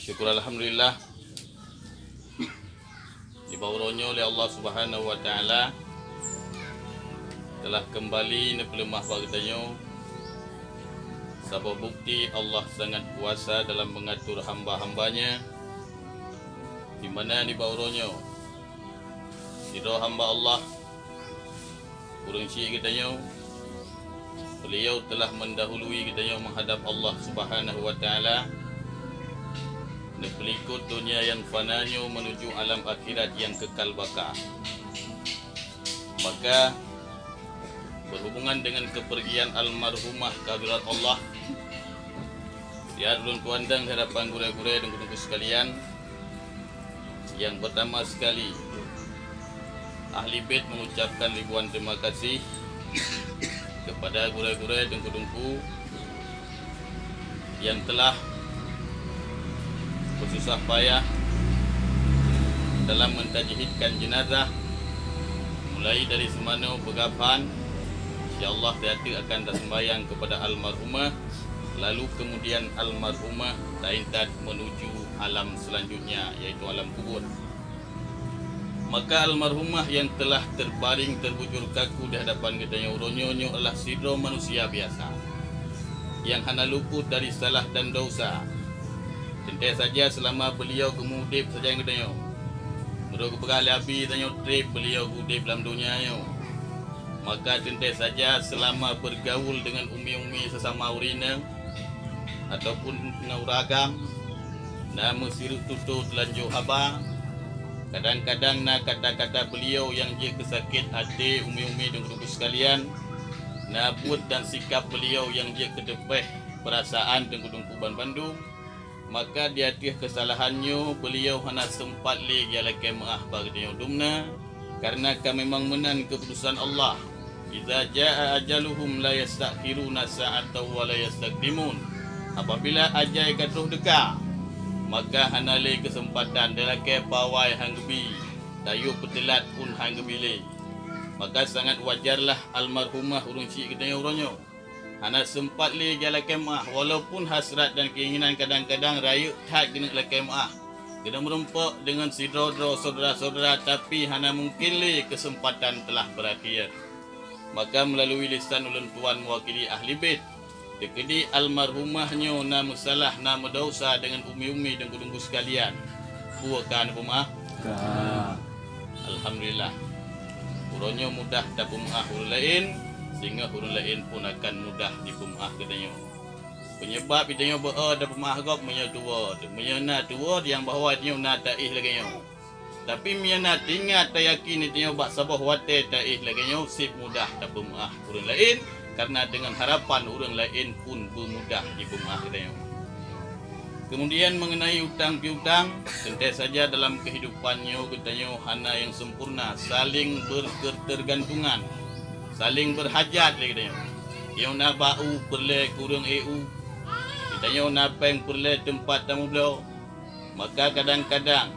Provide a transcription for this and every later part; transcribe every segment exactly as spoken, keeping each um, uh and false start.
Syukur alhamdulillah, nibak uroe nyoe lé Allah Subhanahu wa Taala telah keumbali neupeuleumah bak geutanyoe saboh bukti Allah sangat kuasa dalam meungatur hamba-hamba-Nya, di mana nibak uroe nyoe sidroe hamba Allah, ureuëng syik geutanyoe, beliau telah meundahului geutanyoe meuhadab Allah Subhanahu wa Taala, neupeulikot donya nyang fana nyoe meunuju alam akhirat nyang keukal baka. Maka, berhubungan dengan kepergian almarhumah kehadirat Allah, siat ulôn tuan dang di hadapan gurée-gurée dan guru-guru sekalian, yang pertama sekali, Ahli Bait mengucapkan ribuan terima kasih kepada gurée-gurée, teungku-teungku yang telah bersusah payah dalam mentajhidkan jenazah, mulai dari seumanoe peugah phan, insya Allah, teuka akan taseumbahyang kepada almarhumah, lalu kemudian almarhumah taintat menuju alam selanjutnya, yaitu alam kubur. Maka almarhumah yang telah terbaring terbujur kaku di hadapan geutanyoe uroe nyoe, nyoe adalah sidroe manusia biasa, yang hana luput dari salah dan dosa. Teuntée saja seulama beliau geumeuudeb sajan geutanyoe. Meunurot geupeugah lé Abi tanyoe treb beliau geuudeb lam donya nyoe. Maka teuntée saja seulama bergaul dengan umi-umi sesama ureuëng inong, ataupun ngon ureuëng agam, na meusireuk tutoe teulanjô haba. Kadang-kadang na kata-kata beliau nyang jeuet keu sakét até umi-umi dan guru-guru sekalian, na buet dan sikap beliau nyang jeuet keu teupeh peurasaan teungku-teungku banmandum, maka di ateueh keusalahan nyoe beliau hana seumpat lé geulakée meuáh bak geutanyoe dumna, kareuna ka memang meunan keuputosan Allah. "Idza jaa ajaluhum la yastakhiruna sa'atan wa la yastaqdimun." Apabila ajai ka troh teuka, maka hana lé keuseumpatan, talakée pawai han geubi, tayue peuteulat pun han geubi lé. Maka sangat wajarlah almarhumah ureuëng syik geutanyoe uroe nyoe hana seumpat lé geulakée meuáh, walaupun hasrat dan keinginan kadang-kadang rayeuk that geuneuk lakée meuáh. Geuneuk meurumpok deungon sidroe-droe syedara-syedara, tapi hana mungken lé, keuseumpatan teulah beurakhé. Maka meulalu lisan ulôn tuan meuwakili Ahli Bait, teukeudi almarhumah nyoe na meusalah, na meudesya deungon umi-umi dan guru-guru sekalian. Peue ka neupeumaáh? Ka. Alhamdulillah. Uroe nyoe mudah tapeumeuáh ureuëng laén, singoh ureuëng laén pun akan mudah jipeumeuáh geutanyoe. Peunyeubab geutanyoe beu-o tapeumeuáh gob meunyoe tuwoe, meunyoe na tuwoe nyang bahwa geutanyoe na taéh lagée nyoe. Tapi meunyoe na teuingat, tayakin geutanyoe bak saboh watée taéh lagée nyoe, seb mudah tapeumeuáh ureuëng laén, kareuna deungon harapan ureuëng laén pun beumudah jipeumeuáh geutanyoe. Keumudian, meungeunai utang piutang, teuntée saja dalam keuhidupan nyoe geutanyoe hana nyang sempurna, saléng berketergantungan, saléng berhajat lé geutanyoe. Nyoe na bak u peureulée keu ureuëng ék u, geutanyoe na péng peureulée teumpat tamubloe. Maka kadang-kadang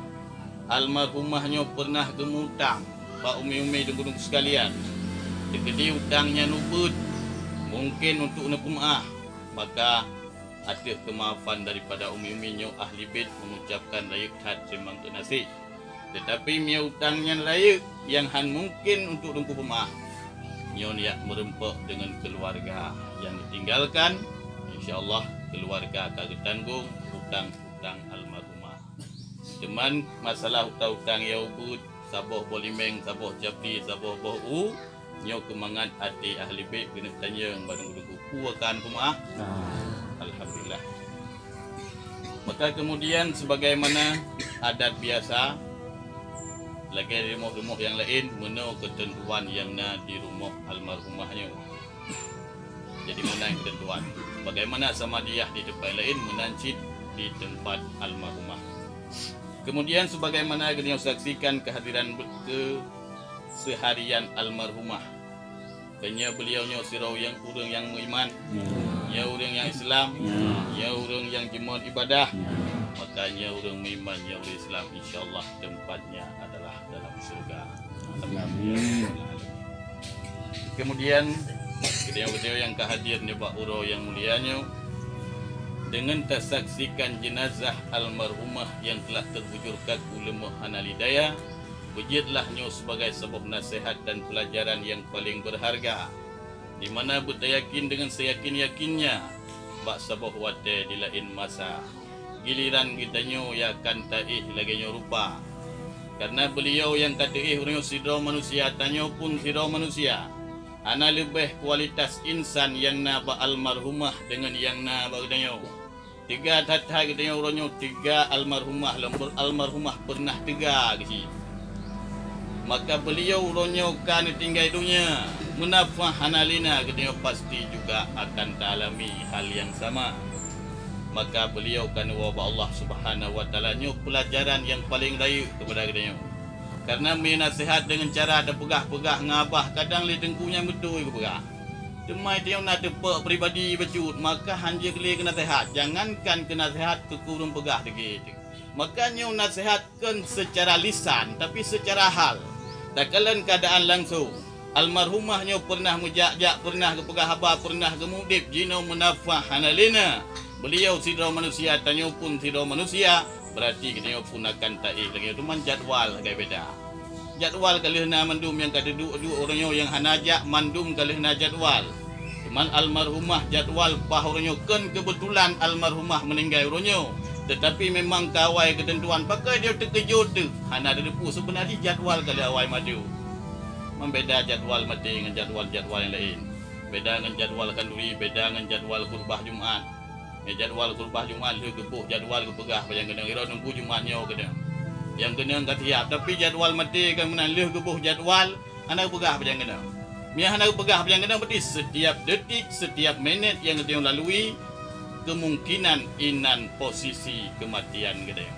almarhumah nyoe peureunah geumutang bak umi-umi dan guru-guru sekalian. Teukeudi utang nyan ubeuet, mungken untuk neupeumeuáh, maka ateueh keumaafan daripada umi-umi nyoe Ahli Bait mengucapkan rayeuk that teurimong keunaséh. Teutapi meunyoe utang nyan rayeuk nyang han mungken untuk teungku peumeuáh, nyoe neujak meurumpok deungon keuluwarga nyang geutinggalkan, insya Allah keuluwarga ka geutanggong utang-utang almarhumah. Teuma masalah utang-utang nyang ubeuet, saboh boh limeng, saboh capi, saboh boh u, nyoe keumangat até Ahli Bait keuneuk tanyong bak teungku peue ka neupeumeuáh. Ah. Alhamdulillah. Maka keumudian, sebagaimana adat biasa, lagée rumoh-rumoh nyang laén, meunoe keuteuntuan nyang na di rumoh almarhumah nyoe. Jadi, meunan keuteuntuan. Bagaimana samadiyah di teumpat laén, meunan cit di teumpat almarhumah. Keumudian, sebagaimana geutanyoe saksikan kehadiran be-, keuseuharian almarhumah, keu nyoe beuliau nyoe sidroe nyang ureuëng nyang meuiman, ya, nyoe ureuëng nyang Islam, ya, nyoe ureuëng nyang jimeung ibadah, ya, maka nyoe ureuëng meuiman, nyoe ureuëng Islam, insya Allah teumpat nyan adalah dalam syeuruga. Amin. Keumudian, geutanyoe-geutanyoe nyang ka hadir nibak uroe nyang mulia nyoe, Deungon tasaksikan jeunazah almarhumah nyang telah terbujur kaku leumoh hana lidaya, beujeuetlah nyoe sibagai saboh naseuhat dan peulajaran nyang paleng beurharga, di mana beutayakin deungon seuyakin-yakinnya bak saboh watée di laén masa, giliran geutanyoe nyang akan taéh lagée nyoe rupa. Kareuna beuliau nyang ka teuéh uroe nyoe sidroe manusia, tanyoe pun sidroe manusia. Hana leubeh kualitas insan nyang na bak almarhumah deungon nyang na bak geutanyoe. Teuga that-that geutanyoe uroe nyoe, teuga almarhumah lom, almarhumah peureunah teuga geuh cit. Maka beuliau uroe nyoe ka neutinggai donya, meunafah hana lé na, geutanyoe pasti juga akan taalami hal nyang sama. Maka beuliau ka neuwoe bak Allah Subhanahu wa Taala. Nyoe peulajaran nyang paleng rayeuk keupada geutanyoe. Kareuna meunaseuhat deungon cara tapeugah-peugah ngon abah, kadang lé teungku nyan beutôi geupeugah. Teuma tanyoe na teupeu pribadi bacut, maka hanjeuet lé keunaseuhat, jangankan keunaseuhat keu ureuëng peugah teugét. Maka nyoe naseuhat kon seucara lisan, tapi seucara hal. Takalon keuadaan langsong. Almarhumah nyoe peureunah meujak-jak, peureunah geupeugah haba, peureunah geumudeb, jinoe meunafah hana lé na. Beuliau sidroe manusia, tanyoe pun sidroe manusia, beurati geutanyoe pun akan taéh lagée nyoe. Teuma jadwal sagai beda. Jadwal ka lheueh na mandum nyang ka teuduek-duek uroe nyoe, nyang hana jak mandum ka lheueh na jadwal. Teuma almarhumah jadwal paih uroe nyoe kon keubeutulan almarhumah meuninggai uroe nyoe, teutapi memang ka awai keuteuntuan. Pakon jeuet teukeujot teuh, hana teudeungoe, seubeuna jih jadwal ka lheueh awai mandum. Membeda jadwal maté ngon jadwal-jadwal nyang laén. Beda ngon jadwal khanduri, beda ngon jadwal khutbah Jumat. Ngon jadwal khutbah Jumat lheueh geuboh jadwal geupeugah bak nyang keunong, "Droeneuh teungku Jumat nyoe keunong." Nyang keunong ka siab, tapi jadwal maté ka meunan, lheueh geuboh jadwal hana geupeugah bak nyang keunong. Meunyo hana geupeugah bak nyang keunong, berarti setiap detik, setiap minét nyang geutanyoe lalui, kemungkinan inan posisi kematian geutanyoe.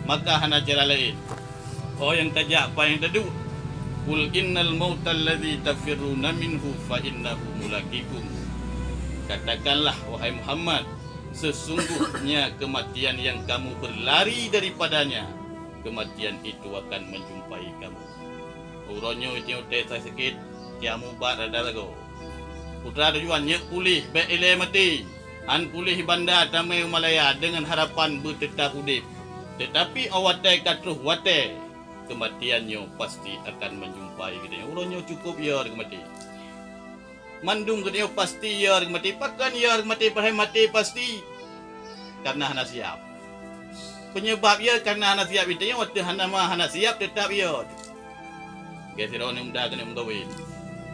Maka hana cara laén. Óh nyang tajak paih nyang taduek. "Qul innal mautal ladzi tafirruna minhu fa innahu mulaqikum." Katakanlah, wahai Muhammad, sesungguhnya kematian yang kamu berlari daripadanya, kematian itu akan menjumpai kamu. Uroe nyoe tanyoe teuh sakét, kiamu bat rada lagoe. Putra tujuan nyoe puléh bék ilée maté. Hán puléh banda tamé u malaya deungon harapan beuteutab udeb. Teutapi óh watée ka troh watée, keumatian nyoe pasti akan meujumpai geutanyoe. Uroe nyoe cukôp yo geumaté. Mandum geutanyoe pasti yo geumaté. Pakon yo geumaté padahai maté pasti? Kareuna hana siab. Peunyeubab yo kareuna hana siab, geutanyoe watée hana ma hana siab teutab yo. Gét sidroe aneuk muda keuneuk meukawen.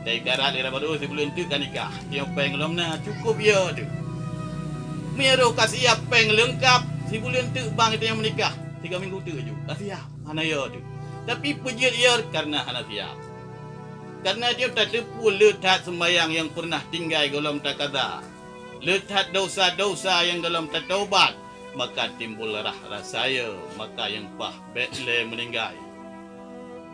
Teuigarat lé rabat, "Oh, sibuleuen teuk ka nikah." Tanyoe péng lom na, cukôp yo teuh. Meunyo roh ka siab péng leungkab, sibuleuen teuk bang tanyoe meunikah, tiga minggu teuk ju ka siab, hana yo teuh. Tapi peue jeuet yo kareuna hana siab. Kareuna tanyoe tateupeue le that seumbahyang nyang peureunah tinggai gohlom takaza, le that desya-desya nyang gohlom tataubat, maka timbul rhah rasa yo, maka nyang paih bék lé meuninggai.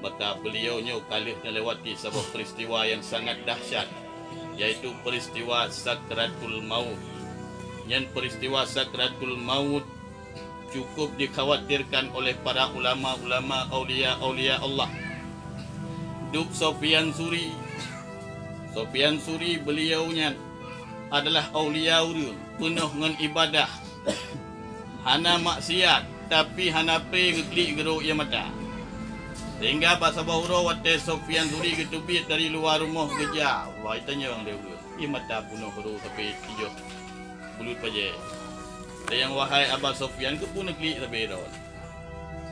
Maka beuliau nyoe ka lheueh neulewati saboh peuristiwa nyang sangat dahsyat, yaitu peuristiwa sakratul maut. Nyan peuristiwa sakratul maut cukôp dikhawatirkan oleh para ulama-ulama, aulia-aulia Allah. Dub Sofyan Suri. Sofyan Suri beuliau nyan adalah aulia ureuëng, peunoh ngon ibadah, hana maksiat, tapi hana pé geuklik geurok ié mata. Sehingga bak saboh uroe watée Sofyan Suri geuteubiet dari luwa rumoh geujak, wai tanyong lé ureuëng, ié mata peunoh rô sabe tijoh buleuen bajée. Tanyong, "Wahai Aba Sofyan, keupeue neuklik sabe droe?"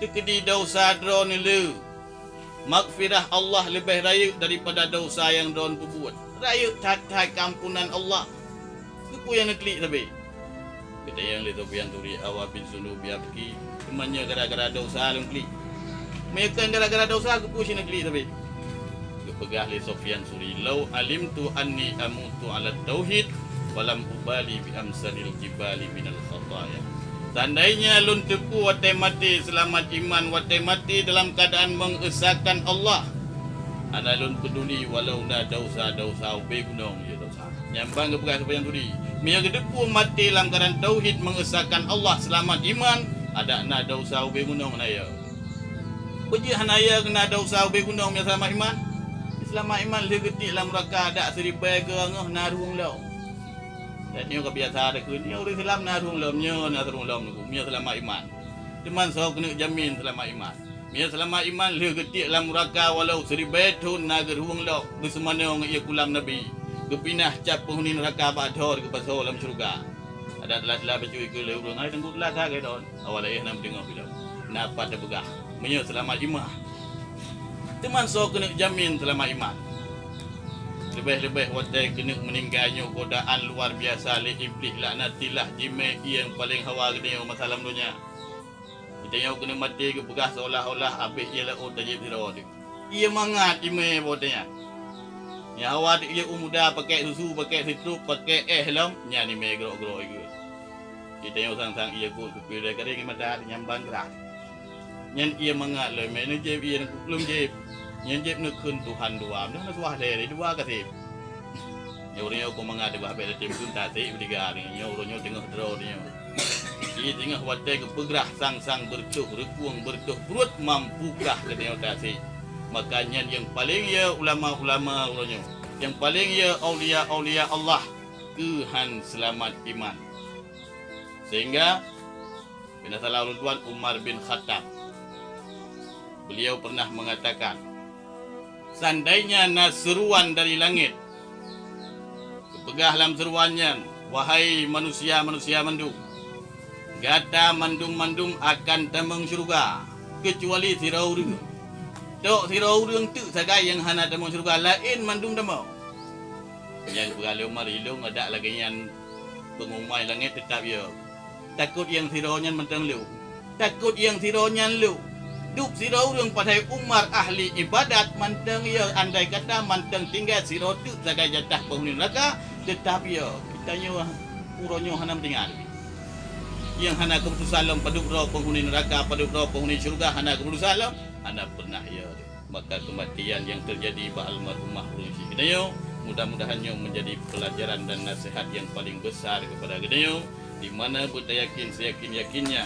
"Teukeudi desya droeneuh le, maghfirah Allah leubeh rayeuk daripada desya nyang droeneuh peubuet. Rayeuk that-that keuampunan Allah. Keupeue nyang neuklik sabe?" Geutanyong lé Sofyan Suri, "Awa bizunubi abki, teuma nyoe gara-gara desya lôn klik? Meunyo kon gara-gara desya, keupeue cit neuklik sabe?" Geupeugah lé Sofyan Suri, "Lau alimtu anni amutu ala tauhid, falam ubali bi amsalil jibali minal khataya." Seandainya lôn teupeue watée maté seulamat iman, watée maté dalam keuadaan meuesakan Allah, hana lôn peuduli walau na desya-desya ubé gunong jih desya. Nyan ban geupeugah Sofyan Suri, meunyo geuteupeue maté lam keuadaan tauhid meuesakan Allah seulamat iman, adak na desya ubé gunong na yo. Peue jeuet hana yo keu na desya ubé gunong meunyo seulamat iman? Seulamat iman lheueh geutiek lam nuraka adak siribée geuh na rueng lom. Dan nyoe ka biasa takheun, nyoe ureuëng Islam na rhueng lom, nyoe na rhueng lom, nyoe seulamat iman. Teuma soe keuneuk jamin seulamat iman? Meunyoe seulamat iman, lheueh geutiek lam nuraka walau siribée thon na geurhueng lom, geuseumanö ngon ié kulam Nabi, geupinah cap peunghuni nuraka bak thor geupasoe lam syeuruga. Adak teulat-teulat bacut ikeue lé ureuëng, hai teungku teulat that keudroe. Awai lagée hana meudeungoe bilom. Na pat teupeugah, meunyoe seulamat iman. Teuma soe keuneuk jamin seulamat iman? Leubeh-leubeh watée keuneuk meuninggai nyoe godaan luar biasa lé Iblih laknatillah jimé ié nyang paleng hawa geutanyoe masa lam donya. Geutanyoe keuneuk maté geupeugah seolah-olah abéh ié laôt tajieb sidroe teuh. Ié mangat imé boh teuh nyan. Nyang hawa teuh ié u muda pakèk susu, pakèk sitrop, pakèk éh lom, nyan imé grok-grok ié. Geutanyoe sang-sang ié buet keupeue lé garéng mata nyang ban grah. Nyan ié mangat lom imé neujieb ié lôn jieb. Nyan jieb neukheun Tuhan dua, meunan na suah lé dua kaseb. Nyoe ureuëng nyoe keu mangat deuh bah bék tatem kheun tasek beudiga nyoe ureuëng nyoe teungoh droe nyoe. Di teungoh watée geupeugrah sang-sang beureutoh reukueng beureutoh pruet mampukah geutanyoe tasek. Maka nyan nyang paleng ya ulama-ulama uroe nyoe, nyang paleng ya aulia-aulia Allah keuhan seulamat iman. Sehingga bina salah ulôn tuan Umar bin Khattab, beliau pernah mengatakan, seandainya na seuruan dari langét, geupeugah lam seuruan nyan, wahai manusia-manusia mandum, gata mandum-mandum akan tamong syeuruga, keucuali sidroe ureuëng. Tok sidroe ureuëng teuk sagai nyang hana tamong syeuruga, laén mandum tamong. Nyang peugah lé Umar, ilong adak lagée nyan peungumai langét teutap yo. Takot nyang sidroe nyan mantong lhok. Takot nyang sidroe nyan lhok. Dup sidroe ureuëng padahai Umar ahli ibadat mantong yo, andai kata mantong tinggai sidroe teuk sagai jatah peunghuni neuraka, teutap yo. Geutanyoe uroe nyoe hana meutinggai. Nyang hana keuputusan lom padub droe peunghuni neuraka, padub droe peunghuni syeuruga hana keuputusan lom, hana peunah yo. Maka keumatian nyang teujadi bak almarhumah ureuëng syik geutanyoe, mudah-mudahan nyoe meunjadi peulajaran dan naseuhat nyang paleng beusa keupada geutanyoe, di mana beutayakin seuyakin-yakinnya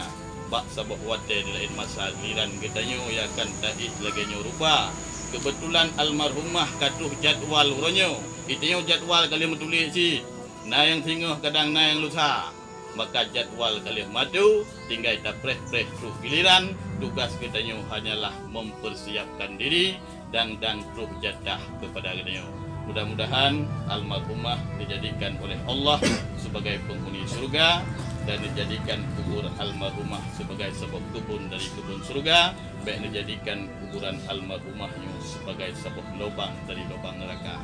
bak saboh watée di laén masa giliran geutanyoe nyang akan taéh lagée nyoe rupa. Keubeutulan almarhumah ka troh jadwal uroe nyoe, geutanyoe jadwal ka lheueh meutuléh cit, na nyang singoh kadang na nyang lusa. Maka jadwal ka lheueh matu, tinggai tapreh-preh troh giliran, tugas geutanyoe hanyalah mempersiapkan diri, dang-dang troh jatah keupada geutanyoe. Mudah-mudahan almarhumah dijadikan oleh Allah sebagai penghuni syurga dan dijadikan kubur almarhumah sebagai saboh keubon dari keubon syurga, bék dijadikan kuburan almarhumah nyoe sebagai saboh lubang dari lubang neuraka.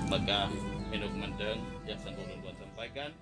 Maka, inok mantong nyang sanggoe ulôn sampaikan.